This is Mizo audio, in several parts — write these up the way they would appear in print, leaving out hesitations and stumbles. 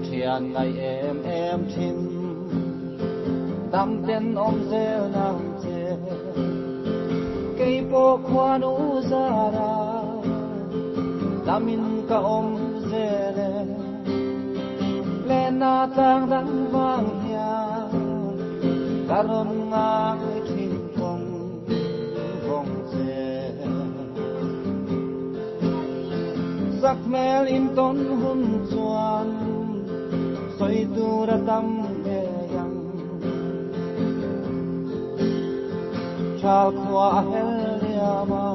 Thian ngaih em em thin Dam ten awm zel nang che Kei pawh khuanu zara Damin ka awm zel e Lenna tlang dang vang hian Ka rawn ngai thin vawng vawng che. Sak hmel in tawn hun chuan sawi tur a tam ngei ang. Thal khua a hel liam a,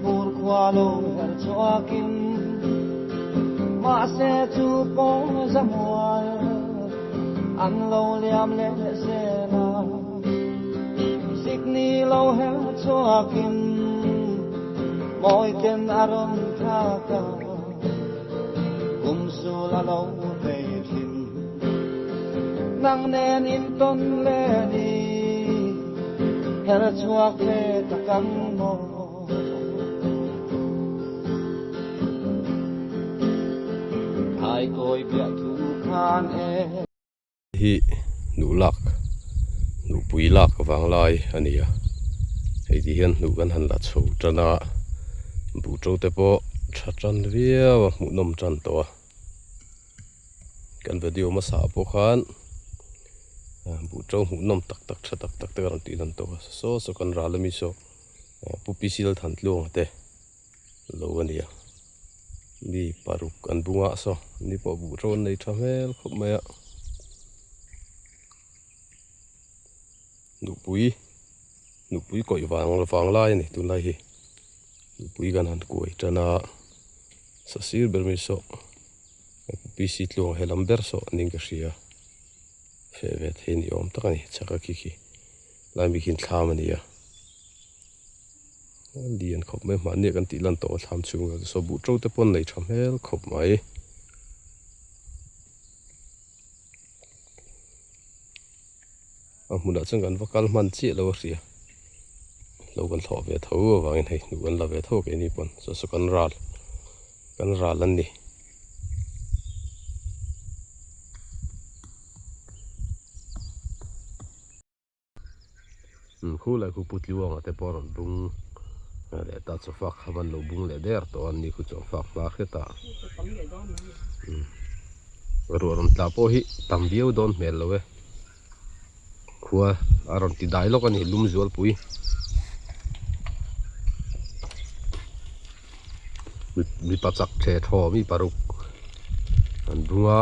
fur khua lo her chhuakin, mahse chu pawng zamual an lo liam leh zel a. Sikni lo her chhuakin mawiten a rawn thlak a, kum sul a lo vei thin. Nang nen intawn leh ni her chhuak ve tak ang maw? Thaikawi biah thu khan e. Hi hnuh lak hnuhpui lak vang lai a ni a hei ti hian hnuh kan han la chho tan a buh to te pawh tha tan viau a hmuhnawm tan tawh a kan video hmasa ah pawh khan buh to hmuhnawm tak tak tha tak tak te ka rawn tih lan tawh a saw saw kan ral ami saw pu Pi Silthan Tluanga te lo a ni a. Mi paruk an bung ah saw ni pawh buh ṭo an nei ṭha hmel khawp mai a nupui nupui kawih vang vang lai a ni tunlai hi nupui kan han kuai ṭan a sasir ber mai saw P C tluang he lam ber saw niin ka hria feh ve thei ni awm tak a ni chak a khi khi lai mi khi thlam a ni a. Lian khawp mai mahni ah kan tih lan tawh a thlam chhung vel saw buh to te pawh an nei tha hmel khawp mai. A hmunah chuan kan va kal hman chiah lo a hria lo kan thlawh ve tho avangin hei hnuh kan la ve tho keini pawn saw saw kan ral kan ral an ni. Khu leh khu putliuanga te pawh a rawn bung leh ta chawfak kha van lo bung leh der tawh a ni khu chawfak hma hret a ruah rawn tla pawh hi tam viau dawn hmel lo e khua a rawn ti dai lawk a ni lum zualpui mipa chak the thaw mi paruk an bung a.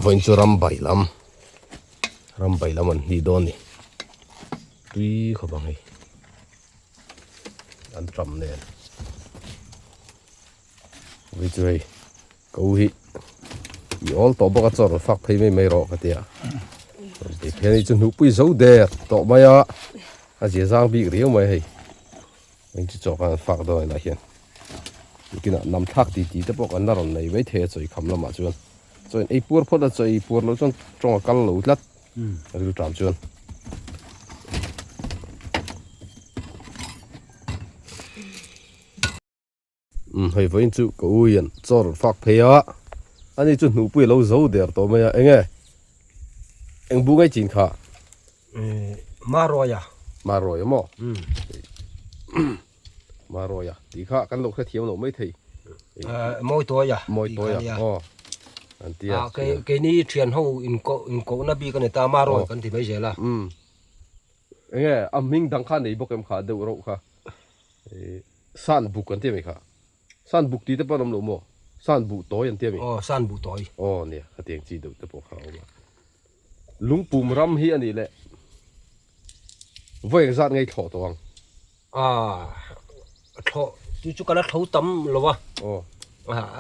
Vawiin chu ram bai lam ram bai lam an hnih dawn a ni tui khawp ang hei an ṭam nen vawiin chu hei. Ka u hi i awl tawh bawk a chaw rawn fak phei mai mai rawh ka ti a rawn ti phei a ni chu hnuhpui zo der tawh mai a a zia zang bik riau mai hei eng chu chaw khan an fak dawn inah hian nikinah nam thlak ti ti te pawh kan la rawn nei mai thei a chawi kham lamah chuan chaw in ei puar phawt a chaw ei puar loh chuan tawng a kal lo tlat rilṭam chuan. Umm hei vawiin chu ka u hian chaw rawn fak phei a ani chu hnuhpui a lo zo der tawh mai a enge eng bu ngei chin kha Marawia Marawia maw Marawia tih kha kan lo hrethiam loh mai thei Mawitawia Mawitawia aw an tia keini thian ho inkohna bik a ni ta Marawia kan ti mai zel a enge a hming dang kha nei bawk em kha deuh reuh kha San buk an ti ami kha? San buk tih te pawh an awm lo maw? San buh tawi an ti ami? Aw, san buh tawi. Aw nia, khatiang chi deuh te pawh kha a awm a. Lungpum ram hi a nih leh vawi engzat ngei thlawh tawh ang? Ah, thlawh chu chu ka la thlo tam lo a. Aw.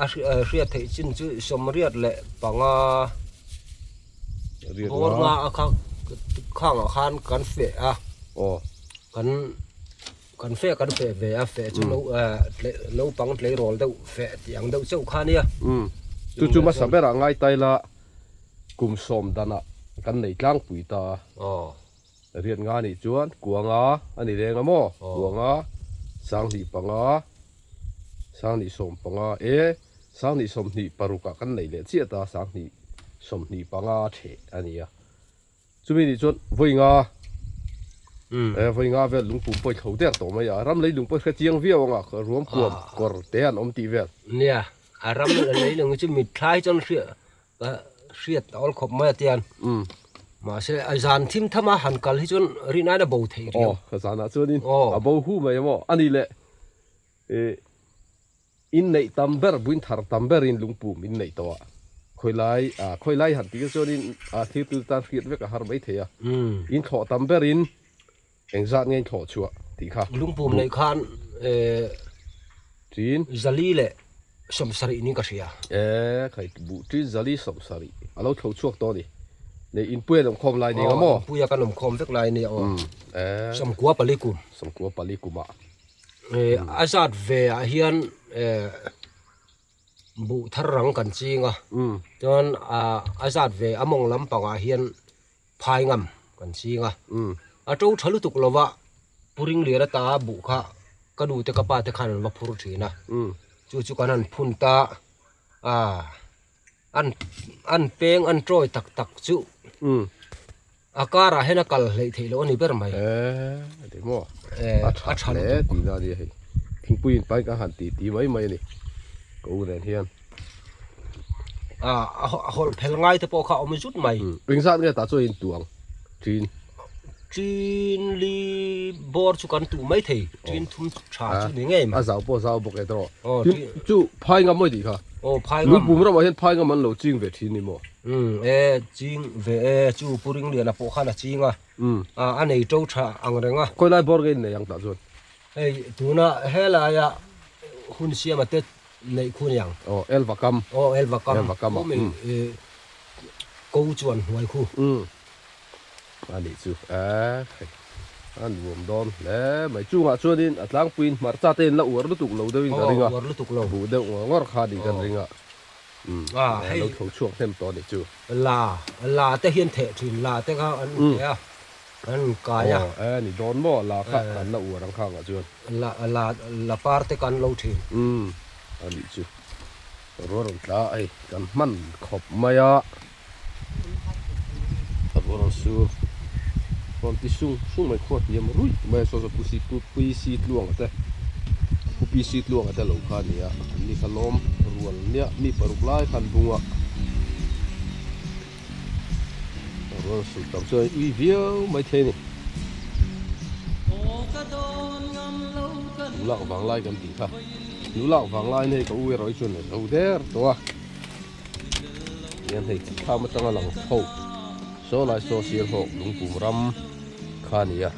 A hriat theih chin chu sawmriat leh panga bawr nga a kha khangah khan kan feh a. Aw. Kan. Kan feh kan feh ve a, feh chu no naupang tleirawl deuh feh tih ang deuh chauh kha nia. Umm chu chu hmasa berah ngai tai la kum sawm danah kan nei tlangpui ta a. Aw. Riat nga nih chuan kuanga a ni leng a maw? Kuanga sanghnih panga sanghnih sawm panga e sanghnih sawmhnih parukah kan nei leh chiah ta sanghnih sawmhnih panga theh a nia. Chumi nih chuan vawi nga e vawi nga vel lungpum pawh i thlo der tawh mai a, ram leilung pawh i hre chiang viau ang a, ruam kuam kawr te an awm tih vel. Nia, a ram leilung hi chu mitthla hi chuan hriat hriat a awl khawp mai a tian. Mahse a zan thim tham a han kal hi chuan rin aiin a bo theih riau. Aw, zanah chuanin a bo hu mai a maw? A nih leh e. Inneih tam ber, buin thar tam berin lungpum inneih tawh a, khawilai ah khawilai han tih chuanin ah thirtu tan hriat vek a har mai thei a, in thlawh tam berin engzat nge in thlawh chhuah tih kha. Lungpum neih khan eh Ṭin. Zali leh sawmsarih niin ka hria. Eh khai buh ṭin zali sawmsarih a lo thlo chhuak tawh a ni. Nei inpuia an awmkhawm lai ning a maw? Aw inpuia kan awmkhawm vek lai nia aw. Eh. Sawmkua pali kum. Sawmkua pali kumah. A zat ve ah hian buh thar rang kan ching a chuan a zat ve a mawng lampang ah hian phai ngam kan ching a a to tha lutuk lo va puring lian ata buh kha ka nu te ka pa te khan an va phur thin a chu chu kan han phun ta a an an peng an tawi tak tak chu a karah hian a kal hleih theih loh a ni ber mai. Eee a ti maw a tha hle tihna a nia hei thingpui in pai ka han ti ti mai mai a ni ka u nen hian. A hawlh phel ngai te pawh kha a awm zut mai. Engzat nge tah chuan in tuang ṭin? Ṭin li bawr chu kan tuh mai thei ṭin thum tha chu ni ngei mai. A zau pawh a zau bawk e tawh. Tin chu phai ngam mawi tih kha. Aw phai ngam. Lungpum ramah hian phai ngam an lo ching ve thin ni maw? Umm e ching ve e chu Pu Ringliana pawh khan a ching a. A nei to tha ang reng a. Khawi lai bawr nge in nei ang tah chuan? Hei tuna helaia hun siama te neih khu ni ang. Aw Elvakam. Aw Elvakam. Elvakam ah. Ko chuan hnuai khu. Umm a nih chu eh hei a nuam dawn hle mai chungah chuanin a tlangpuiin hmarcha te in la uar lutuk lo deuhin ka ring a uar lutuk lo buh deuh ngawr ngawr kha nih kan ring a umm a lo tho chhuak hnem tawh a nih chu la la te hian theh thin la te kha an theh a an kai a aw eh ni dawn maw la kha kan la uar ang khang ah chuan la la la par te kan lo thin umm a nih chu ruah rawn tla a hei kan hman khawp mai a. A rawn sur rawn ti sung sung mai khuat hniam ruih mai a saw saw pusi pui si tluang te pupi si tluang te lo kha a ni a an ni kha lawm rual nia mi paruk lai khan bung a a rawn sur tam chuan ui viau mai thei a ni nulak vanglai kan tih kha nulak vanglai in hei ka u erawh hi chuan a zo der tawh a. Hian hei thlam atanga lang tho saw lai saw sir hawk lungpum ram kha a ni a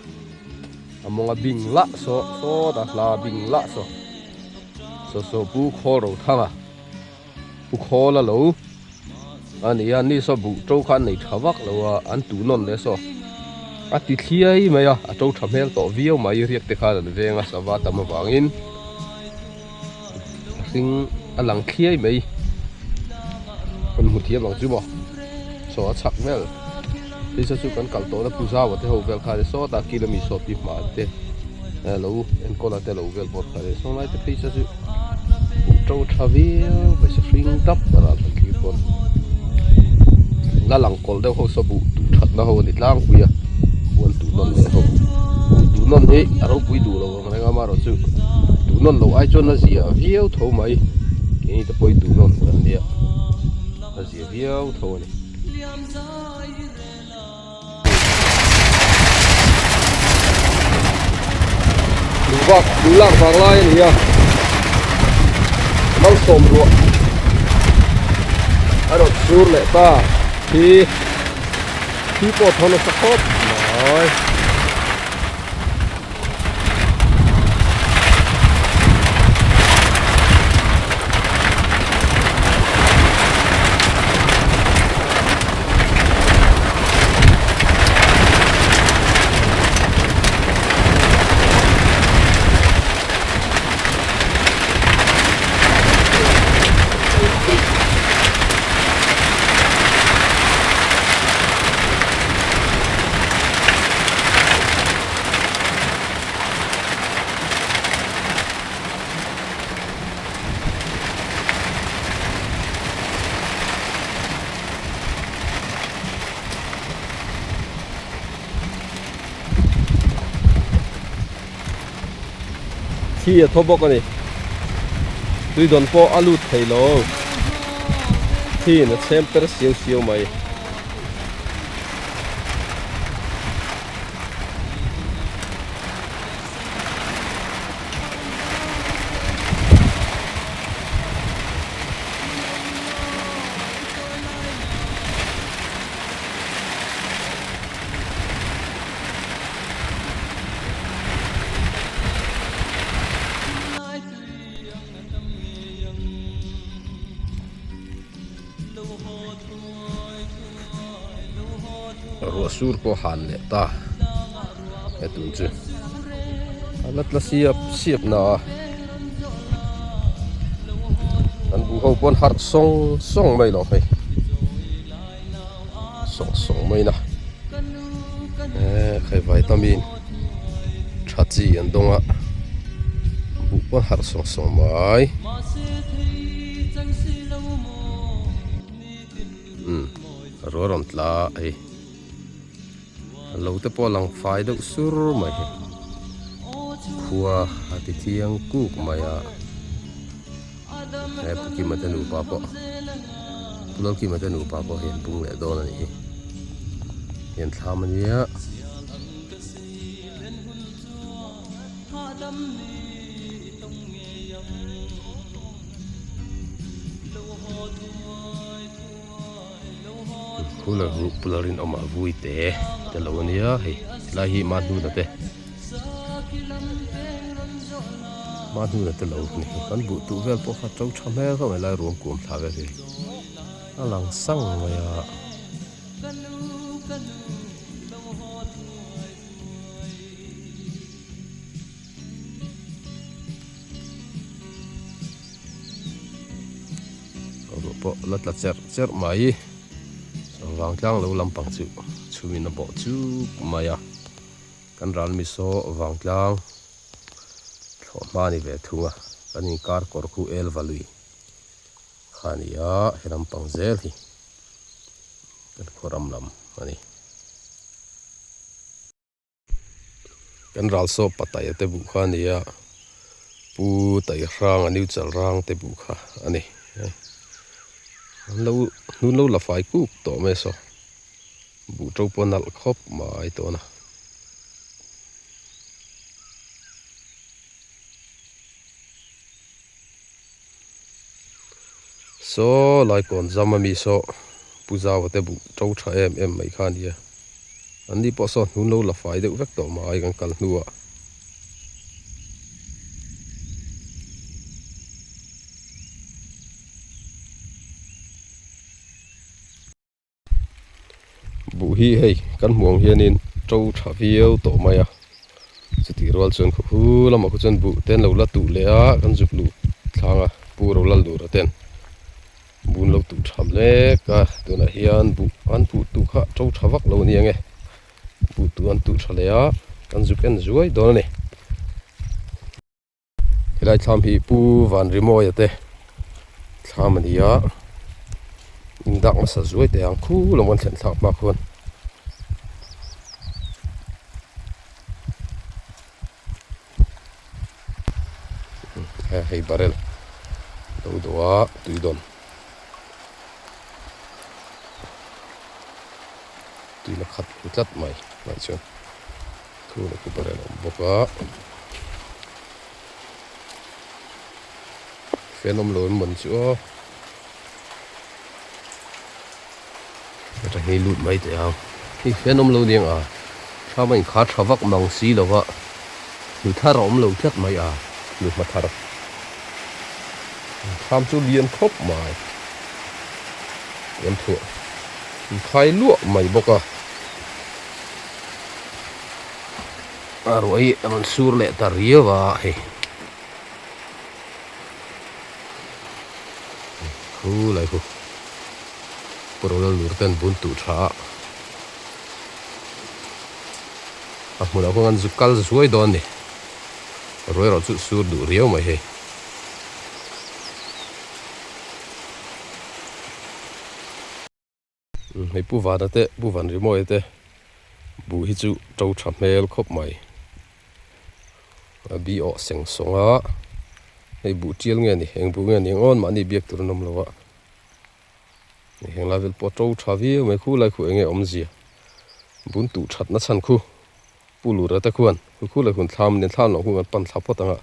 a mawnga bing lah saw sawta hla bing lah saw saw saw pu khawl ro thang a pu khawl a lo a ni a ni saw buh to kha an nei tha vak lo a an tuh nawn leh saw a ti thliai mai a a to tha hmel tawh viau mai riak te khan an veng a sava tam avangin. A hring a lang thliai mai kan hmu thiam ang chu maw saw a chhak vel hei saw chu kan kal tawhna pu zau a te ho vel kha a ni sawtah kil ami saw pi hma te lo enkawl a te lo vel bawk kha a ni saw lai te phei saw chu buh to tha viau mai se hring dap a ral han thlir pawn la lang kawlh deuh ho saw buh tuh that na ho a ni tlangpui a huan tuh nawn leh ho buh tuh nawn hi a ropui duh lo. Ang reng a marawh chu duh nawn loh ai chuan a zia viau tho mai keini te pawh hi duh nawn kan nia a zia viau tho a ni. Lubak lulak vang lai a ni a malsawm ruah a rawn sur leh ta khi khi pawh thawn nasa khawp mai. Thli a thaw bawk a ni. Tuidawn pawh a lut thei lo. Thliin a chhem per siau siau mai. Ruah sur pawh han leh ta he tun chu a la tla siap siap na a an buh ho pawn harh sawng sawng mai lo hei. Sawng sawng mai na eee khai vitamin tha chi an dawng a buh pawh harh sawng sawng mai umm ruah rawn tla a hei lo te pawh a lang fai deuh sur mai hei khua a ti thiang kuk mai a. He Pu Kima te nupa pawh Pu Lalkima te nupa pawh hi an bung leh dawn a nih hi hian thlam a nia. Cooler ru cooler in awm a vui te te lo a nia hei helai hi mahnu te. Mahnu te lo ni hi kan buh tuh vel pawh kha to tha hmel khawp mai lai ruam kuam thla vel hi a lang sang mai a. Ruah pawh la tla cherh cherh mai vangtlang lo lampang chu chhumin a bawh chuk mai a. Kan ral mi saw vangtlang thlawh hma ni ve thung a, kan inkar kawr khu el va lui kha a ni a, he lampang zel hi kan khaw ram lam a ni. Kan ral saw Patai te buh kha a ni a, Pu Taihranga New Chalrang te buh kha a ni. An lo hnun lo la fai kuk tawh mai saw. Buh to pawh nalh khawp mai tawh a. Saw lai kawn zam ami saw Pu Zau te buh to tha em em mai kha a nia. An ni pawh saw hnun lo la fai deuh vek tawh mai kan kal hnuah. Buh hi hei kan hmuh ang hianin to tha viau tawh mai a chutih rual chuan khu hu lamah khu chuan buh te an lo la tuh leh a kan zuk luh thlang a pu ro lal dur a ten bun lo tuh tha mek a tunah hian buh an buh tuh kha to tha vak lo a ni ang e buh tuh an tuh tha leh a kan zuk en zuai dawn a ni. Helai thlam hi Pu Vanrimawia te thlam a ni a, indak nasa zuai teh ang khu lam kan thlen thlak hma khuan. Hei barrel lo dawh a tui dawn tui la khat tlat mai tunah chuan. Thu leh khu barrel a awm bawk a fan awm lo em mawn chu aw heta hi lut mai teh ang hei fan awm lo aniang a thlam a inkhar tha vak mang si lo va hnu thar a awm lo tlat mai a hnu hma thar thlam chu lian khawp mai an thuah inkhai luah mai bawk a. A ruah hi a rawn sur leh ta riau a hei khu lai khu pawrh lur ten bun tuh tha a a hmunah khuan an zu kal zuai dawn a ni ruah erawh chu sur duh riau mai hei. Hei Pu Vana te Pu Vanrimawia te buh hi chu to tha hmel khawp mai. A bi awh seng sawng a hei buh tial nge ni eng buh nge ni ang awn mahni biak tur an awm lo a heng lai vel pawh a to tha viau mai khu lai khu eng nge awmzia bun tuh that na chhan khu pu lura te khuan khu khu lai hun thlam nen thlam loh hun an pan thla phawt ang a.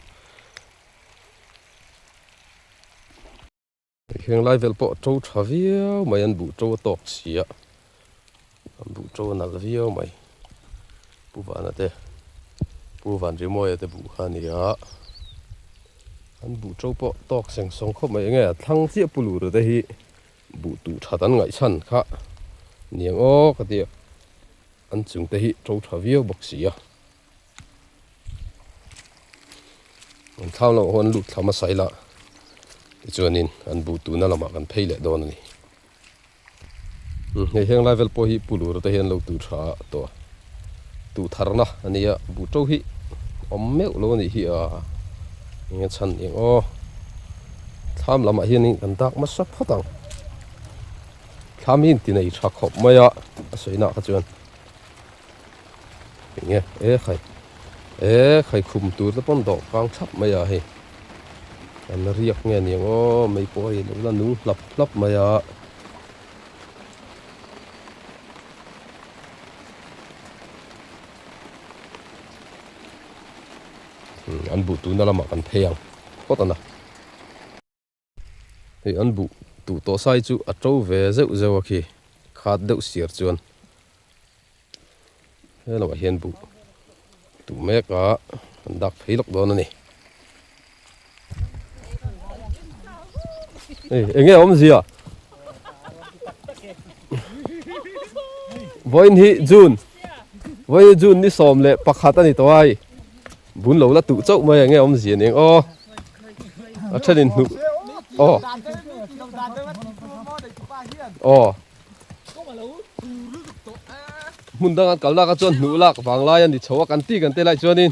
Heng lai vel pawh to tha viau mai an buh to a tawk si a an buh to a nalh viau mai pu vana te pu vanrimawia te buh kha a ni a an buh to pawh tawk seng sawng khawp mai enge a thlang chiah pu lura te hi buh tuh that an ngaihchhan kha niang aw ka ti a an chung te hi to tha viau bawk si a. An thlam lamah huan lut thla hmasa ila tichuanin an buh tuhna lamah kan phei leh dawn a ni. Hei heng lai vel pawh hi pulur te hian lo tuh tha tawh a, tuh tharna a nia buh to hi awm meuh lo a nih hi a eng chhan eng aw thlam lamah hianin kan dak hmasa phawt ang thlam hi inti nei tha khawp mai a a sawi nah kha chuan. Enge e khai e khai khum tur te pawn dawh kang thlap mai a hei an riak nge ni ang aw mei pawh hei lo la nung hlap hlap mai a. An buh tuna lamah kan phei ang phawt a na. Hei an buh tuh tawh sai chu a to ve zeuh zeuh a khi khat deuh siar chuan he lamah hian buh tuh mek a an dak phei lawk dawn a ni. Hei eng nge a awmzia? Vawiin hi June vawiin hi June ni 11 a ni tawh a hei bun lo la tuh chauh mai eng nge a awmzia ni ang aw. A thenin hnuh aw aw hmun danga kal lak a chuan hnuh lak vang lai a ni chho a kan ti kan te lai chuanin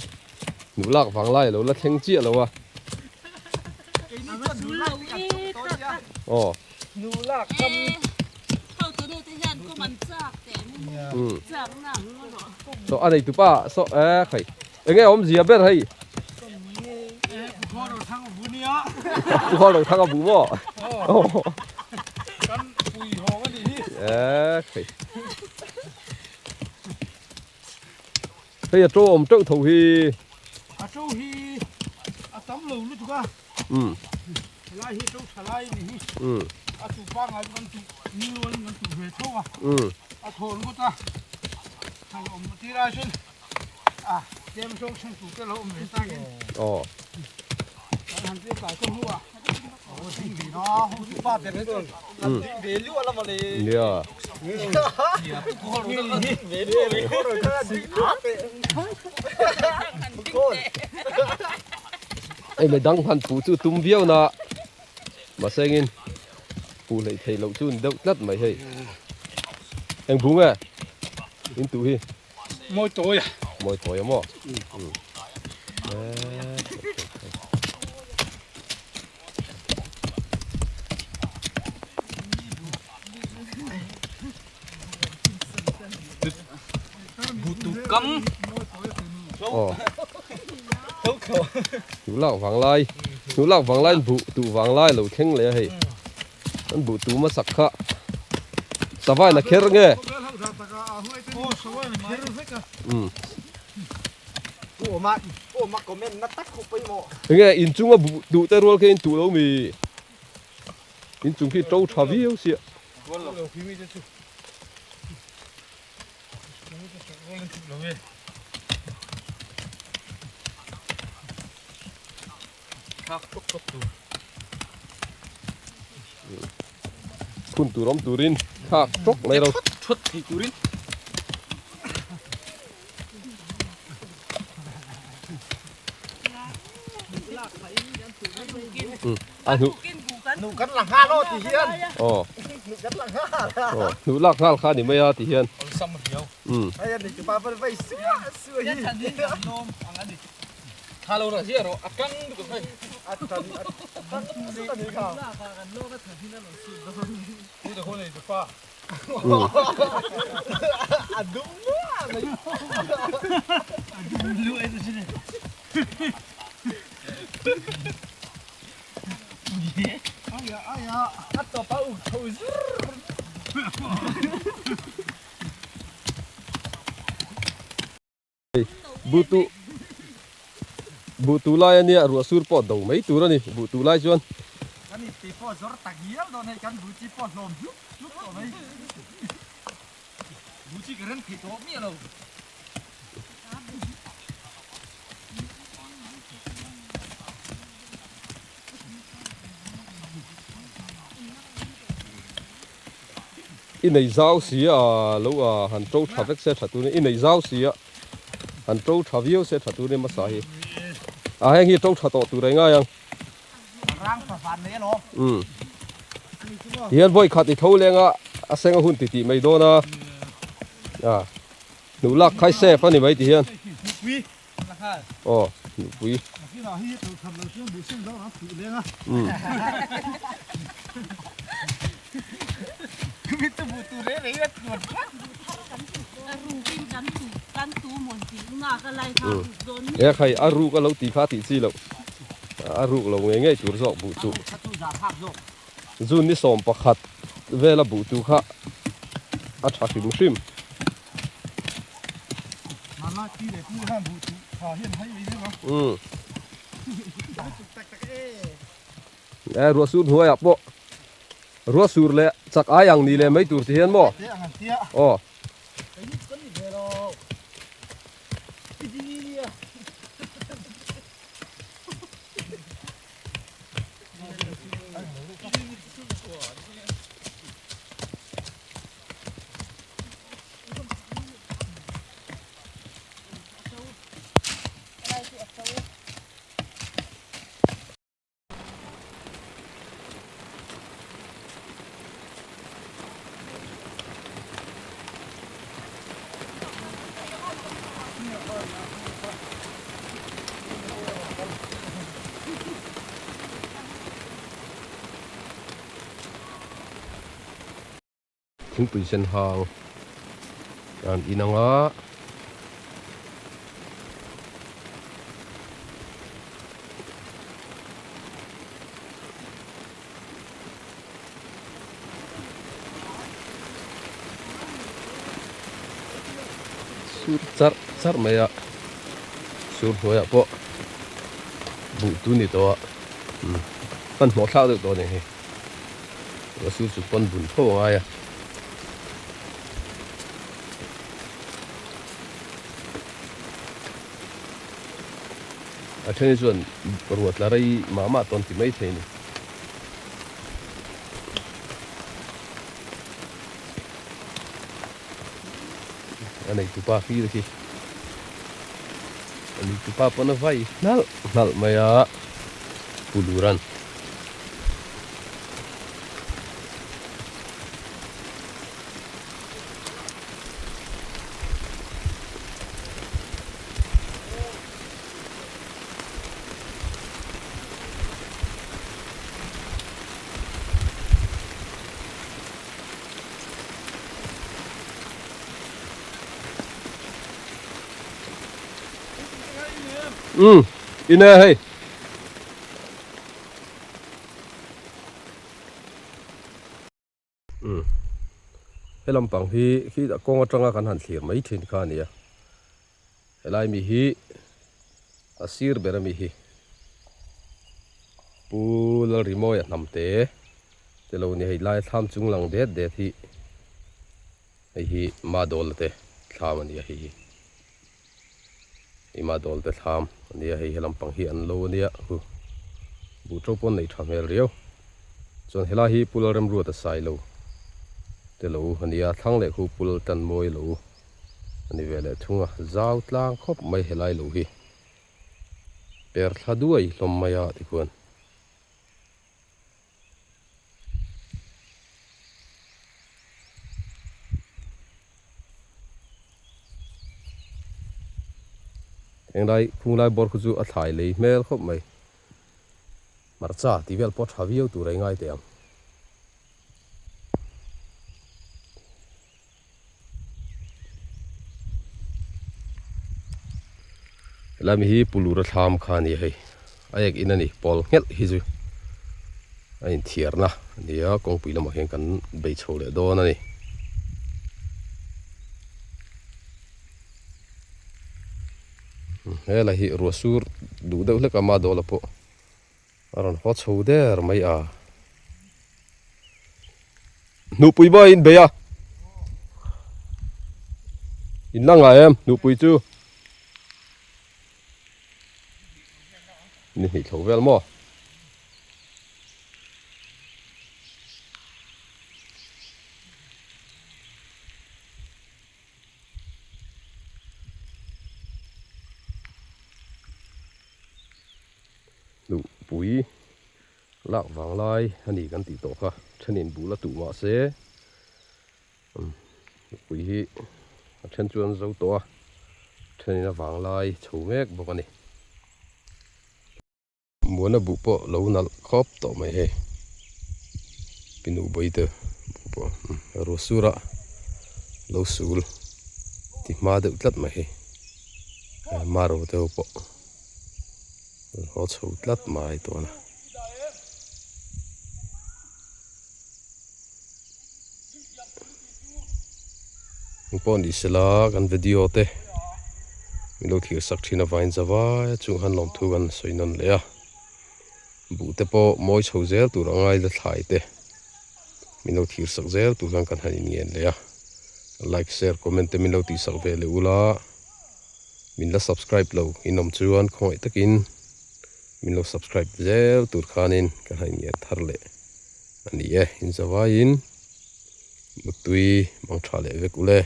hnuh lak vang lai a lo la thleng chiah lo a aw saw a nei tupa saw e khai. Enge awmzia ber hei? Pu Khaw lo thang a bu maw? Kan pui hawng a nih hi. E khei. Hei a to awm teuh tho hi. A to hi a tam lo lutuk a. Helai hi to tha lai a nih hi. A tu pangngai chu kan tu ni rualin kan tu ve tho a. A thawn ngawt a. Hei awm tir ai chuan. Hei mai dang han puh chu tum viau na mahsengin puh hleih theih loh chu ni deuh tlat mai hei eng bung e in tuh hi. Mawi tawi a. Mawi tawi a maw? Butu kam. Oh. Hnu lak vang lai. Hnu lak vang lai bu tu vang lai lo thleng leh a hei. An buh tu hmasak kha savain a kher nge? Enge inchunga buh duh te rual kha in tuh lo mi? Inchung khi to tha viau sia. Phun tur awm turin thlak tawk mai lo. Thut thei turin. A hnu. Hnu kan la nghal aw ti hian. Aw. Hnu kan la nghal. Aw hnu lak nghal kha ni mai a ti hian. Awlsam riau. Hei a ni chu pa vai suah suah hi. Tha lo rah ziah rawh a tang lutuk hei. A tang a tang zut a nih kha. Pu te khaw nei tu pa. A dum luah mai. A dum luah e chu sin e. Buh tuh buh tuh lai ania ruah sur pawh do mai tur a ni buh tuh lai chuan. Kan ipte pawh zawr tak hial dawn hei kan buh chi pawh hlawm hlup hlup tawh mai buh chi ka rem thei tawh miah lo. I nei zau si a lo a han to tha vek se tha tur i nei zau si a han to tha viau se tha tur ni hmasa hi a heng hi to tha tawh tur a ngai ang um hian vawi khat i tho leng a a seng a hun ti tih mai dawn a a hnuh lak khai safe a ni mai ti hian aw nupui e khai a ruk a lo tih kha tih chi loh a ruk lo ngei ngei tur zawk buh chu June ni 11 vela buh tu kha a tha hrim hrim. E ruah sur hnuaiah pawh ruah sur leh chak ai ang ni leh mai tur ti hian maw aw. Thingpui sen hang an in ang a. Sur charh charh mai a sur hnuaiah pawh buh tu ni tawh a hmanhmawh thlak deuh tawh a ni hei a sur chu pawn bun tho a ngai a. A then hi chuan ruah tla rei mah mah tawn ti mai thei a ni. A neitu pa hlir khi a neitu pa pawn a vai hnalh hnalh mai a Pu Luran. Um ine hei Um he lampang hi khi kawng atanga kan han thlir mai thin kha a ni a helai mi hi a sir ber ami hi Pu Lalrimawia hnam te te lo ni hei lai thlam chung lang det det hi hei hi Madawla te thlam a ni a hei hi hei Madawla te thlam a ni a hei he lampang hi an lo a nia hu buh to pawn nei tha hmel riau chuan helai hi Pu Lalremruata Sailo te lo a ni a thlang leh khu Pu Laltanmawia lo a ni ve leh thung a zau tlang khawp mai helai lo hi. Per thla duai hlawm mai a tikhuan. Englai khunglai bawr khu chu a thlai lei hmel khawp mai. Hmarcha tih vel pawh tha viau tur a ingai teh ang. Helai mi hi Pulura thlam kha a ni hei a ek in a ni pawl nghelh hi chu a inthiarna a ni a kawngpui lamah hian kan bei chho leh dawn a ni. Helai hi ruah sur duh deuh hlek a mah dawla pawh a rawn haw chho der mai a. Hnupui maw in bei a? In la ngai em hnupui chu? Ni hnih thlo vel maw? Hnupui. Lak vang lai a ni kan tih tawh kha thenin buh la tuh mah se nupui hi a then chuan zo tawh a thenin a vang lai chho mek bawk a ni. Muana buh pawh lo nalh khawp tawh mai hei pinu bawi te buh pawh ruah sur a lo sul ti hma deuh tlat mai hei maro te ho pawh. Haw chho tlat mai tawh a. Engpawh ni sela kan video te min lo thlir sak thin avangin zavai a chung han lawmthu kan sawi nawn leh a. Buh te pawh mawi chho zel tur a ngai la thlai te min lo thlir sak zel tur khan kan han inngen leh a. Like share comment te min lo tih sak ve leh ula. Min la subscribe lo in awm chuan khawngaih takin min lo subscribe zel tur khanin ka han inngel thar leh a ni e. Inzavaiin Muttui mang tha leh vek ule.